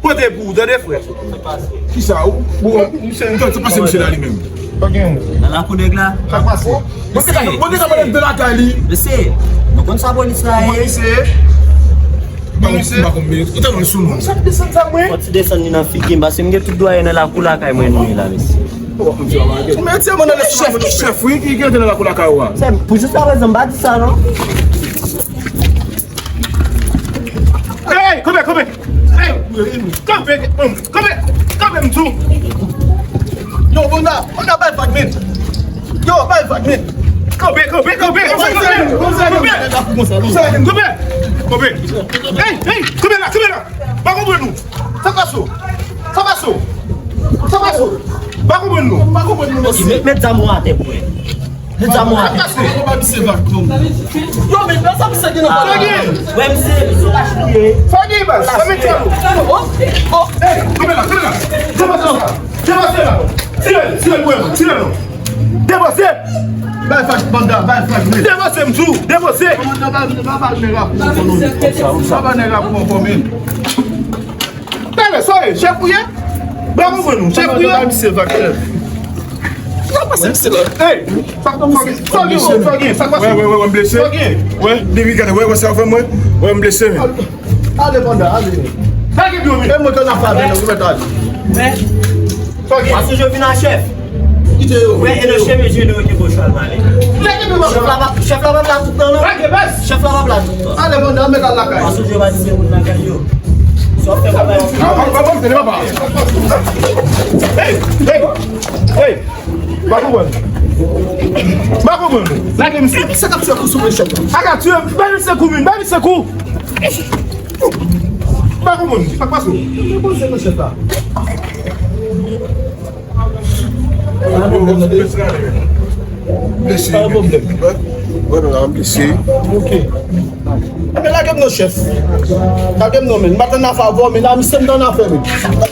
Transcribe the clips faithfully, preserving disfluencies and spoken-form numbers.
Pote pou ou, tande, frè. Kisa ou? Bon, misye, se pase misye la li menm. Pa gen. Nan lakou nèg la. Sa k pase? Bon, se ka, bon, se ka pale de lakay li. Mesye, nou konn sa polis la ye. Bon, misye. Bon, misye. Ou te wè sou nou. Sa k desann sa mwen? Fò ti desann li nan figi m, paske m gen tout dwa ye nan lakou lakay mwen nou ye la, mesye. Ou mete mwen nan chèf, ki chèf, wi, ki, ki rete nan lakou lakay ou a. Sè, pou jiska prezan, m pa di sa, non. Hey, kanpe, kanpe. Hey, kanpe, kanpe, kanpe, kanpe, m di w. Yo, Bonda, Bonda, bay vag, men. Yo, bay vag, men. Kanpe, kanpe, kanpe, kanpe, kanpe. Kanpe. Kanpe. Hey, hey, kanpe la, kanpe la. Pa konprann nou. Sa pase w? Sa pase w? Sa pase w? Pa konprann nou. Pa konprann nou, mesye. Met, met zam ou atè pou mwen. Met zam ou atè. Sa pase w? Yo, men, men sa misye gen nan kò. Fagi! Wè, misye, misye lach li ye. Fagi, bas, sa met zam ou. Oh, oh. Hey, kanpe la, kanpe la. Devanse la. Devanse la. Tire, tire, tire, tire, non. Devanse. Bay fag, Bonda, bay fag, men. Devanse, m di w. Devanse. Bonda, pa, pa, pa, nèg la pou konprann. Pa, pa, nèg la pou konprann, men. Talè, sa ye, chèf ou ye? Bravo pou nou, chèf ou ye? Misye va kè. Sa pase misye la? Hey, sa k pase? Sa gen, sa gen, sa pase? Wè, wè, wè, wè, m blese. Sa gen. Wè, depi gade, wè, wè, sa fè mwen. Wè, m blese, men. Ale, Bonda, ale. Sa gen, men. E mwen, nan fè avè nou, ou mèt ale. Sa gen. Paske je vin a chèf. Kite yo. Wè, e nan chemen je nou te bo chal male. Chèf la pa, chèf la pa la tout tan, non. Chèf la pa la tout tan. Ale, Bonda, met al lakay. Paske je pa di se moun lakay yo. Sa w fè pa bay. Hey, hey, hey. Pa konprann. Pa konprann. Lage misye. Sa k ap fè kou sou mwen, chèf la? A ka tiye m. Bay misye kou, men. Bay misye kou. Pa konprann. Sa k pase w? Mwen poze mwen, chèf la. Blese. Pa pwoblèm. Wè, wè, non, la, m blese. Ok. Ebyen, lage m non, chèf. Lage m non, men. M pa t annafè avè w, men la, misye m t annafè, men.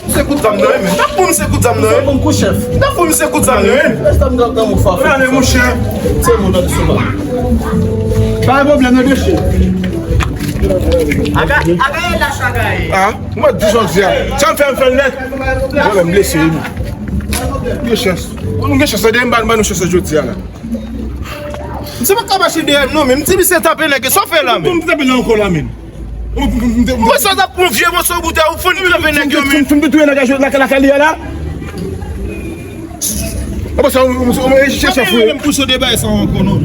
Misye kout zam nan, men. N ap pou misye kout zam nan, men. Bon, kou chèf. N ap pou misye kout zam nan, men. Lè zam nan, nan moun fò. Wè, ale, monchè. Se moun nan sou. Pa gen pwoblèm, non, de chèf. Aga, aga, e lach, aga, e. Ah, mwen di jodi a. Sa m fè, m fè l nèt. Mwen menm blese, wi. Gen chans. Nou gen chans, de m ba nou chans jodi a la. Misye pa ka mache dèyè m non, men m di misye tape nèg yo, sa w fè la, men? Pou m tape la ankò la, men. Mwen sa t ap pran vye mòso boutèy ou fon tape nèg yo, men. Fon touye nèg la, la, la, la, la. Apa sa, ou, ou, ou, ou, chèche fou. Menm pou so de bagay sa ankò non.